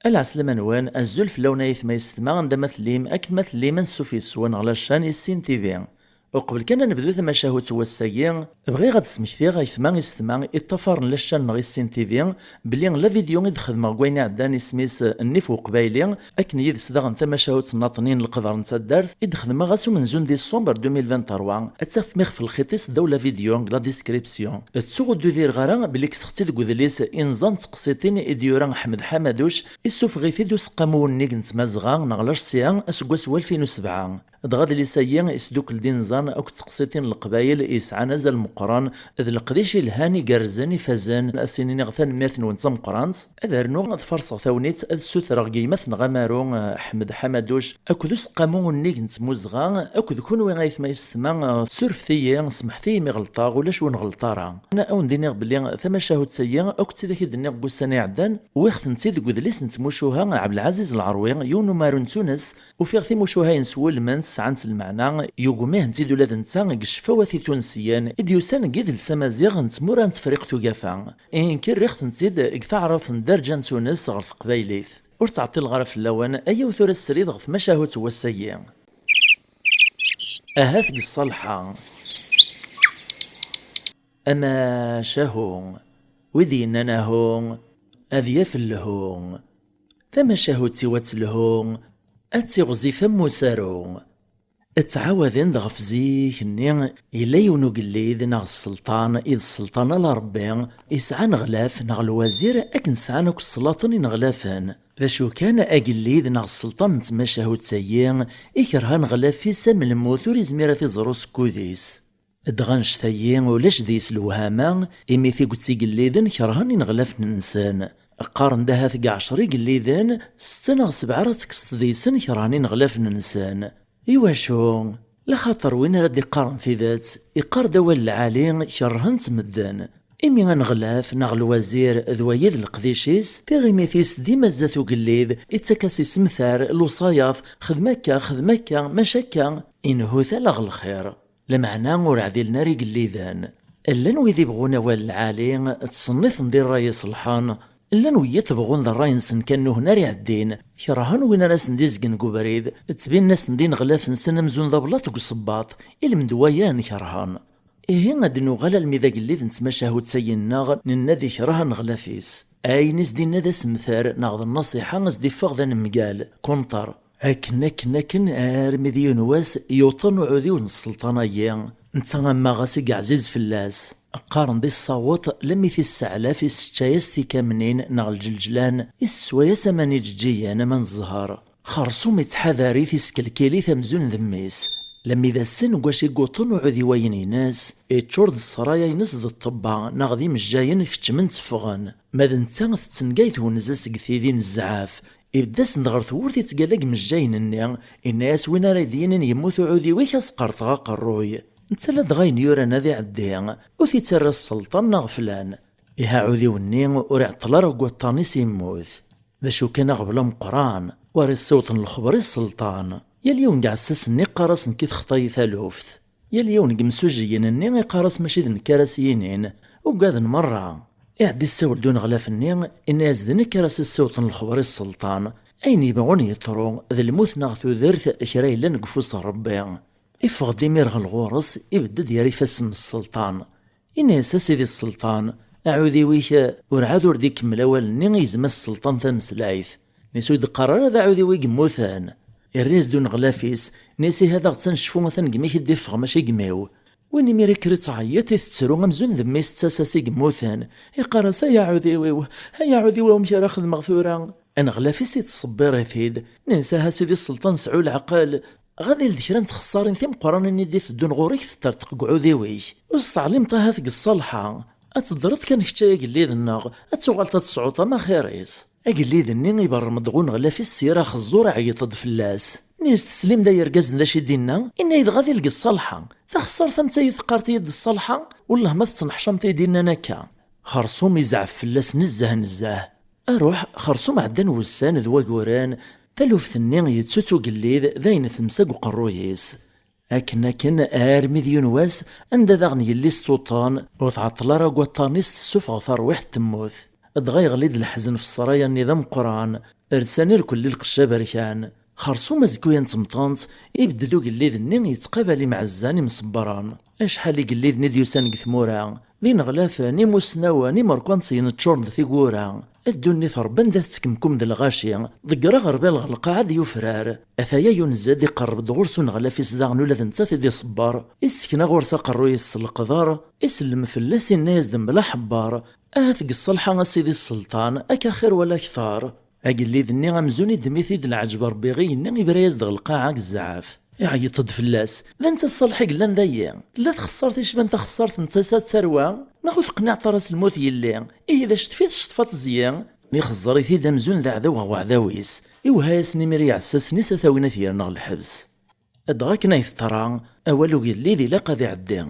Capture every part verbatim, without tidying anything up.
Ala ɛeslama-nwen, azul fell-awen ay aytma yessetma, anda ma tellim, akken ma tellim, ansuf yes-wen ɣer la chaîne Issin T V. Uqbel kan ad nebdu tamacahut n wass-agi, bɣiɣ ad d-smektiɣ aytma yessetma iṭṭafaren la chaîne-nneɣ Issin T V, belli la vidéo i d-xedmeɣ deg wayen iɛeddan isem-is Nnif Uqbayli, akken yid-s daɣen tamacahut n Naṭnin Leqder n taddart i d-xedmeɣ ass umenzu n décembre deux mille vingt-trois, ad tafem ixef lxiṭ-is ddaw la vidéo deg la description. Ttuɣ ur d-udireɣ ara belli kkseɣ-tt-id deg udlis Inẓan d teqsiṭin i d-yura Ḥmed Ḥamaduc, issufeɣ-it-id useqqamu unnig n tmazɣa neɣ l'H C A aseggas n walfin u sebɛa. Dɣa adlis-agi isdukkel-d inẓan akked teqsiṭin n Leqbayel yesɛan azal meqqren d leqdic yelhan, igerrzen, ifazen. Ad as-iniɣ tanemmirt-nwen d tameqqrant. Ad rnuɣ ad farṣeɣ tagnit, ad ssutreɣ deg gma-tneɣ amaru, eh, Ḥmed Ḥamaduc, akked useqqamu unnig n tmuzɣa, akked kunwi aytma yessetma, eh, surfet-iyi, semḥet-iyi mi ɣelṭeɣ, ulac ur nɣelleṭ ara. Ad wen-d-iniɣ belli tamacahut-agi, akk d tidak i d-nniɣ deg ussan iɛeddan, wwiɣ-tent-id deg udlis n tmucuha Ɛebdelɛaziz Lɛerwi, yiwen umaru n Tunes, ufiɣ timucuha-ines wulment, sɛant lmeɛna, yugem-ihent-id ula d netta deg ccfawat itunsiyen i d-yusan deg yidles amaziɣ n tmura n Tefriqt Ugafa. Ihi nekki rriɣ-tent-id deg taɛrabt n dderǧa n Tunes ɣer teqbaylit. Ur ttɛeṭṭileɣ ara fell-awen, ayaw tura srid ɣer tmacahut n wass-agi. Ahat deg ṣṣalḥa. Amacahu, wid yennan ahu, ad yaf lhu. Tamacahut-iw ad telhu, ad tiɣzif am usaru. Ttɛawaden-d ɣef zik-nni, yella yiwen ugellid neɣ sselṭan i d sselṭan ala Rebbi, yesɛa aneɣlaf neɣ lwazir akken sɛan akk sslaṭen ineɣlafen. D acu kan, agellid neɣ sselṭan n tmacahut-agi ikerha aneɣlaf-is am lmut, ur izmir ad t-iẓer usekkud-is. Dɣa annect-agi ulac deg-s lewhama, imi tiget igelliden kerhen ineɣlafen-nsen. Qqaren-d ahat deg ɛecra igelliden, setta neɣ sebɛa ara tekkseḍ deg-sen kerhen ineɣlafen-nsen. Iwacu? Laxaṭer win ara d-iqqaren tidet, iqqar-d awal lɛali, kerhen-tt medden. Imi aneɣlaf neɣ lwazir d wagi d leqdic-is, tiɣimit-is dima zdat ugellid, ittak-as isemtar, lewṣayat, xdem akka, xdem akka, maca akka. Inehhu-t ala ɣer lxir. Lameɛna ur ɛdilen ara igelliden. Llan wid ibɣun awal lɛali, ttṣennifen di ṛṛay iṣelḥen, llan wiyiḍ bɣun d ṛṛay-nsen kan nuhen ara iɛeddin, kerhen win ara sen-d-izgen deg ubrid, ttbinen-asen-d ineɣlaf-nsen amzun d ablaṭ deg usebbaṭ, i lmend n wayen kerhen. Ihi ad d-nuɣal almi d agellid n tmacahut-agi-nneɣ, nenna-d ikreh aneɣlaf-is. Ayen i s-d-inna d asemter neɣ d nnaṣiḥa a s-d-iffeɣ d anemgal, kunṭer. Akken, akken, akken, armi d yiwen wass yuṭen uɛudiw n sselṭan-agi, netta amaɣas i yeɛziz fell-as. Qqaren di ṣṣawet, lemmi t-isseɛlaf, isseččay-as tikamnin neɣ lǧelǧlan, issesway-as aman iǧeǧǧigen, aman n zzher. Xersum ittḥadar-it, iskelkil-it amzun d mmi-s. Lemmi d ass-n n wacu i yuṭen uɛudiw-ayen-ines, iččur-d ssṛaya-ines d ṭṭebba neɣ d imejjayen keččmen tteffɣen. Ma d netta tettengay twenza seg tidi n zzɛaf, ibedd-asen-d ɣer tewwurt ittgalla deg imejjayen-nni, inna-yas: "Win ara d-yinin yemmut uɛudiw-ik, ad s-qerṭeɣ aqerruy." Netta ladɣa ayen yuran ad iɛeddi, ur t-ittarra sselṭan neɣ flan. Ihi aɛudiw-nni ur iɛeṭṭel ara deg waṭṭan-is, immut. D acu kan, aɣbel ameqqran, war issiwḍen lexber i sselṭan. Yal yiwen deg iɛessasen-nni iqqar-as: "Nekk i texṭa-yi taluft." Yal yiwen deg imsujjiyen-nni iqqar-as: "Mačči d nekk ara s-yinin, ugaden merra." Iɛedda issawel-d uneɣlaf-nni, inna-yas: "D nekk ara s-issiwḍen lexber i sselṭan. Ayen yebɣun yeḍru, d lmut neɣ tudert, kra yellan deg ufus n Rebbi." Iffeɣ-d imir ɣer ɣur-s, ibedd-d gar ifassen n sselṭan. Inna-yas: "A sidi sselṭan, aɛudiw-ik urɛad ur d-ikemmel awal-nni i yezma-s sselṭan tameslayt. Nis ur d-qqar ara d aɛudiw i yemmuten." Irra-yas-d uneɣlaf-is, inna-yas: "Ihi ad aɣ-tt-, ad necfu atan gmi-k i d-iffeɣ mačči gmi-w." Win imir ikker ittɛeyyiṭ, itettru amzun d mmi-s, tettas-as i yemmuten. Iqqar-as: "Ay aɛudiw-iw, ay aɛudiw-iw, amek ara xedmeɣ tura?" Aneɣlaf-is ittṣebbir-it-id. Inna-yas: "Aha sidi sselṭan, sɛu leɛqel. Ɣad il d kra n txessarin timeqqranin i d-iteddun ɣur-k, teṭṭerṭeq deg uɛudiw-ik. Ur s-teɛlimeḍ ahat deg ṣṣalḥa. Ad teddreḍ kan kečč ay agellid-nneɣ, ad tuɣaleḍ ad tesɛuḍ tama axir-is." Agellid-nni iberrem-d ɣer uneɣlaf-is s yir axeẓẓur, iɛeyyeṭ-d fell-as. Inna-yas: "Teslim-d ay argaz-n d acu i d-inna? Inna-yi-d ɣad il deg ṣṣalḥa. Taxessart am tayi teqqareḍ-iyi-d d ṣṣalḥa? Wellah ma tettneḥcameḍ i d-innan akka." Xersum izɛef fell-as nezzeh nezzeh. Aruḥ, xersum ɛeddan wussan d waguren, taluft-nni yettu-tt ugellid d ayen temsa deg uqerruy-is. Akken, akken, armi d yiwen wass, anda daɣen yelli-s tuṭen, ur tɛeṭṭel ara deg waṭṭan-is, tessufeɣ tarwiḥt, temmut. Dɣa yeɣli-d leḥzen f ṣṣraya-nni d ameqqran, rsan irkelli lqecc aberkan. Xersum azekka-ya n tmeṭṭent, ibedd-d ugellid-nni yettqabal imɛezzan imṣebbren. Acḥal igelliden i d-yusan deg tmura, d ineɣlafen, imusnawen, imerkantiyen ččuren d tiwwura. A ddunit Rebbi anda tettkemkum d lɣaci, ḍegger aɣerbal ɣer lqaɛa d yufrar. Ataya yunez-d iqerreb-d ɣur-s uneɣlaf-is daɣen ula d netta i d-iṣebber. Issekna ɣur-s aqerruy-is s leqder, isellem fell-as inna-yas-d mebla ḥebber: Ahat deg ṣṣalḥa a sidi sselṭan, akka xir wala kter. Agellid-nni amzun iddem-it-id leɛǧeb Rebbi i yenna, ibra-yas-d ɣer lqaɛa deg zzɛaf. Iɛeyyeṭ-d fell-as: D anta ṣṣalḥa i yellan dayi? Tella txeṣṣart icban taxeṣṣart n tasa d tarwa? Neɣ ur teqniɛeḍ ara s lmut yelli? Ihi d acetfi tecṭef ad teẓyi? Mi xeẓẓer-it-id amzun d aɛdaw ɣer uɛdaw-is, iwehha-yasen imir i iɛessasen-is ad t-awin ad t-yerren ɣer lḥebs. Dɣa akken ay teḍra, awal ugellid ilaq ad iɛeddi.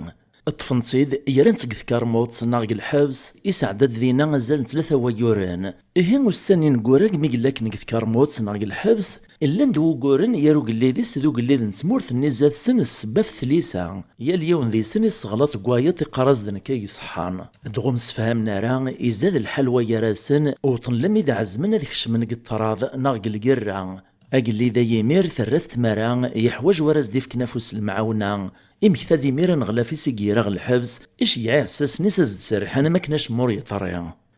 Ṭṭfen-t-id, gran-t deg tkermuḍt neɣ deg lḥebs, isɛedda-d dinna azal n tlata wayyuren. Ihi ussan ineggura mi yella akken deg tkermuḍt neɣ deg lḥebs, llan-d wuguren gar ugellid-is d ugellid n tmurt-nni zdat-sen, ssebba f tlisa. Yal yiwen deg-sen isseɣlaṭ deg wayeḍ, iqqar-as d nekk ay iṣeḥḥan. Dɣa ur msefhamen ara, izad lḥal wa gar-asen, wwḍen lammi d ɛezmen ad kecmen deg ṭṭrad neɣ deg lgirra. Agellid-a imir terra-t tmara, yeḥwaǧ war as-d-ifken afus s lemɛawna. Imekta-d imir aneɣlaf-is i yira ɣer lḥebs, iceggeɛ iɛessasen-is ad s-d-serrḥen am akken acemma ur yeḍri.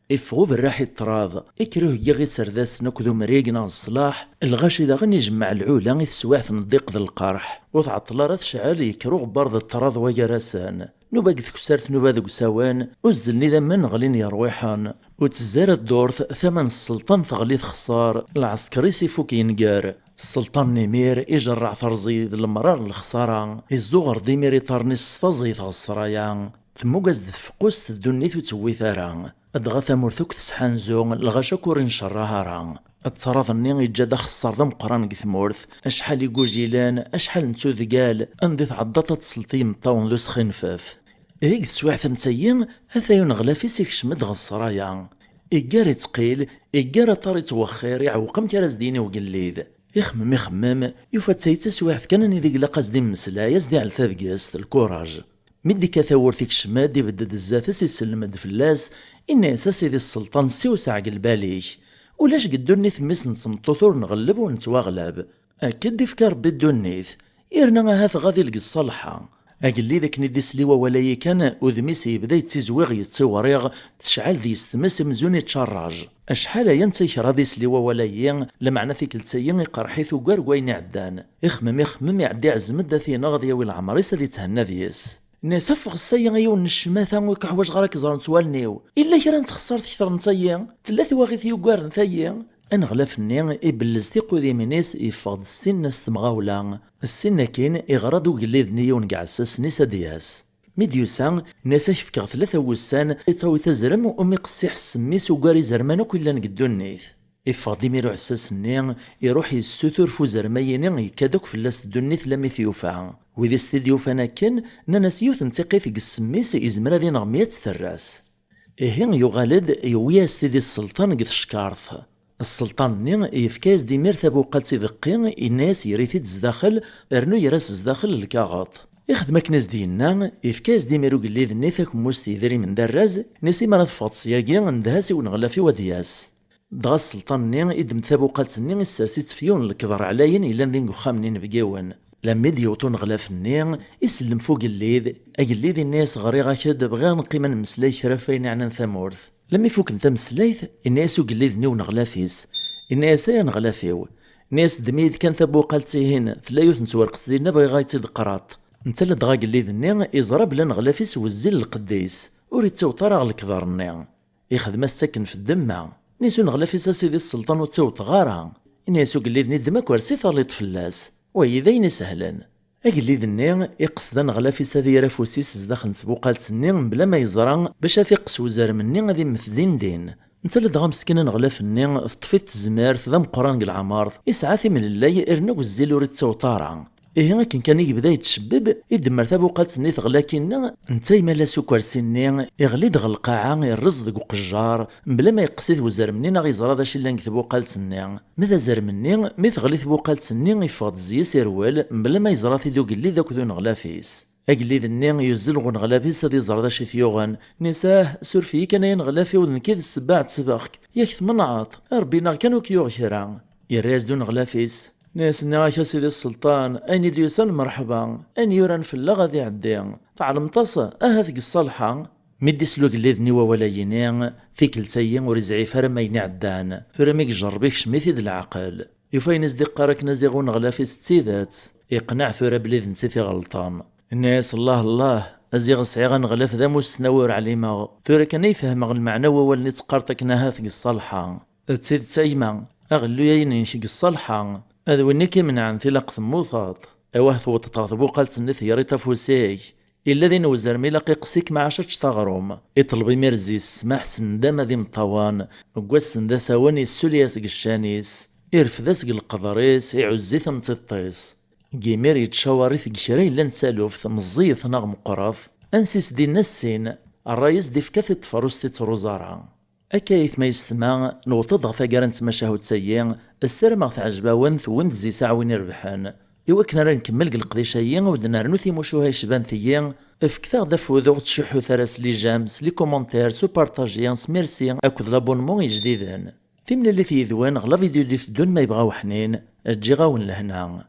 Iffeɣ uberraḥ i ṭṭrad, ikker uheggi i iserdasen akked umrig neɣ d ṣṣlaḥ, lɣaci daɣen ijemmeɛ lɛula i teswiɛt n ddiq d lqerḥ. Ur tɛeṭṭel ara tecɛel, yekker uɣebbar d ṭṭrad wa gar-asen. Nuba deg teksart, nuba deg usawen, uzzlen idammen ɣlin yerwiḥen. Ur tezzi ara ddurt, tama n sselṭan teɣli texṣer, lɛesker-is ifuk yenger. Sselṭan n imir ijerreɛ terẓi d lemrar n lexṣara, izzuɣer-d imir iṭarren-is s taẓeyt ɣer ṣṣraya. Temmug-as-d tfeqqust, ddunit ur tewwit ara. Dɣa tamurt akk tesḥanzu, lɣaci akk ur ncerrah ara. Ṭṭrad-nni iǧǧa-d axeṣṣar d ameqqran deg tmurt, acḥal igujilen, acḥal n tudgal, anda i tɛeddaḍ ad tesleḍ i yimeṭṭawen d usxinfef. Ihi deg teswiɛt am tayi, ata uneɣlaf-is ikcem-d ɣer ṣṣraya. Iggar ittqil, iggar aṭar ittwexxir, iɛewweq amek ara s-d-yini ugellid. Ixemmem, ixemmem, yufa d tayi d taswiɛt kan anida ilaq ad s-d-immeslay, ad s-d-iɛell tabgest, lkuraj. Mi d-ikka tawwurt ikcem-d, ibedd-d zdat-s, isellem-d fell-as, inna-yas: A sidi sselṭan, ssiwseɛ deg lbal-ik. Ulac deg ddunit mmi-s n tmeṭṭut ur nɣelleb ur nettwaɣlab. Akka i d-ifka Rebbi ddunit, yerna ahat ɣad ilg ṣṣalḥa. Agellid akken i d-isli wawal-ayi kan, udem-is yebda yettizwiɣ yettiwriɣ, tecɛel deg-s tmes amzun iččarraj. Acḥal aya netta yekreh ad isli wawal-ayi, lameɛna tikkelt-ayi iqerḥ-it ugar n wayen iɛeddan. Ixemmem, ixemmem, iɛedda iɛzem-d ad t-ineɣ, ad yawi leɛmer-is ad ithenna deg-s. Nna-yas: A ffeɣ ssaya a yiwen n ccmata, ur k-ḥwaǧeɣ ara ad k-ẓrent wallen-iw. Illa kra n txeṣṣart kter n tayi? Tella twaɣit yugaren tayi? Aneɣlaf-nni ibellez tiqudimin-is, yeffeɣ-d ssin-nni s temɣawla. Ssin akkin, iɣra-d ugellid-nni yiwen deg iɛessasen-is ad d-yas. Mi d-yusa, nna-yas: A k-fkeɣ tlata wussan, ittawi-t azrem umi qessiḥ s mmi-s ugar izerman akk illan deg ddunit. Iffeɣ-d imir uɛessas-nni, iruḥ yessutur f uzermay-ini, yekka-d akk fell-as ddunit lammi t-yufa. Wid i s-t-id-yufan akken, nnan-as: Yiwet n tiqqit deg ssem-is, izmer ad ineɣ meyya terras. Ihi yuɣal-d, yewwi-yas-t-id i sselṭan deg tcekkart. Sselṭan-nni yefka-yas-d imir tabuqalt i deqqi, yenna-yas: Yerr-it-id zdaxel, rnu yerr-as zdaxel lkaɣeḍ. Ixdem akken i s-d-yenna, yefka-yas-d imir ugellid-nni takemmust yedrimen d arraz, nni-as: Imi ara teffɣeḍ syagi, ndeh-as i uneɣlaf-iw ad d-yas. Dɣa sselṭan-nni iddem-d tabuqalt-nni, issers-itt f yiwen n lekder ɛlayen yellan din deg uxxam n inebgiwen. Lammi d-yewweḍ uneɣlaf-nni, isellem f ugellid. Agellid inna-yas: Ɣriɣ-ak-d, bɣiɣ neqqim ad nemmeslay kra ɣef wayen iɛnan tamurt. Lammi fuken tameslayt, inna-yas ugellid-nni i uneɣlaf-is. Inna-yas: Ay aneɣlaf-iw, inna-yas, ddem-iyi-d kan tabuqalt-ihin, tella yiwet n twerqet dinna, bɣiɣ ad tt-id-qqreḍ. Netta ladɣa agellid-nni iẓra belli aneɣlaf-is wezzil lqedd-is, ur ittaweḍ ara ɣer lekder-nni. Ixdem-as-tt akken f ddemma. Nni-as uneɣlaf-is: A sidi sselṭan, ur ttaweḍeɣ ara. Inna-yas ugellid-nni: Ddem akersi terliḍ fell-as. Wayi d ayen isehlen. Agellid-nni iqsed aneɣlaf-is ad yerr afus-is zdaxel n tbuqalt-nni mebla ma yeẓra, bac ad t-iqqes uzrem-nni ad immet din din. Netta ladɣa meskin aneɣlaf-nni, teṭṭef-it tezmert, d ameqqran deg leɛmer, isɛa timlellay, rnu wezzil ur ittaweḍ ara. Ihi akken kan i yebda yettcebbeb, idemmer tabuqalt-nni teɣli akkinna, netta yemmal-as ukersi-nni, iɣli-d ɣer lqaɛa, irreẓ deg uqejjar, mebla ma yeqqes-it uzrem-nni neɣ yeẓra d acu yellan deg tbuqalt-nni. Ma d azrem-nni, mi teɣli tbuqalt-nni, iffeɣ-d zzi-s irwel, mebla ma yeẓra-t-id ugellid akked uneɣlaf-is. Agellid-nni yuzzel ɣer uneɣlaf-is ad iẓer d acu i t-yuɣen. Nni-as: "Ah, suref-iyi kan ay aneɣlaf-iw, d nekk i d ssebba ɛettbeɣ-k. Yak tmenɛeḍ, Ṛebbi-nneɣ kan ur k-yuɣ kra." Yerra-yas-d uneɣlaf-is. Nni-as: "Nniɣ-ak a sidi sselṭan, ayen i d-yusan mreḥba, ayen yuran fell-aɣ ad iɛeddi. Tɛelmeḍ-as, ahat deg ṣṣalḥa." Mi d-isel ugellid-nni wawal-ayini, tikkelt-ayi ur izɛif ara am ayen iɛeddan. Tura mi ijerreb ikcem-it-id leɛqel. Yufa ayen i s-d-iqqar akken a ziɣ uneɣlaf-is d tidet. Iqneɛ tura belli d netta i t-iɣelṭen. Nni-as: "Allah, Allah, a ziɣ sɛiɣ aneɣlaf d amussnaw ur ɛlimeɣ. Tura kan ay fehmeɣ lmeɛna n wawal-nni teqqareḍ akken ahat deg ṣṣalḥa. D tidet a gma, aɣelluy-ayi-inek deg ṣṣalḥa. Ad win i k-imenɛen tilaq temmuteḍ. Awah tewwḍeḍ ɣer tbuqalt-nni teɣriḍ afus-ik. Illa din uzrem ilaq iqqes-ik maɛac ad teččeḍ aɣrum." Iṭleb imir zzi-s ssmaḥ s nndama d imeṭṭawen. Deg wass-n d asawen, yessuli-as deg ccan-is, irfed-as deg leqder-is, iɛuzz-it am tiṭ-is. Deg imir yettcawaṛ-it deg kra yellan d taluft, meẓẓiyet neɣ meqqret, ansi s-d-inna ssin, ṛṛay-is d-ifka tiṭ tferrust i ttruẓ ara. Akka aytma yessetma, newweḍ-d ɣer taggara n tmacahut-agi, ssarameɣ teɛjeb-awen, tewwim-d zzi-s aɛwin irebḥen. I wakken ara nkemmel deg leqdic-agi, u d-nernu timucuha yecban tiyi, fket-aɣ-d afud, ur ttcuḥḥut ara s les j'aime, s les commentaires, s upartaji, s merci, akked l'abonnement ijdiden. Timlilit yid-wen ɣer la vidéo d-iteddun ma yebɣa uḥnin, ǧǧiɣ-awen lehna.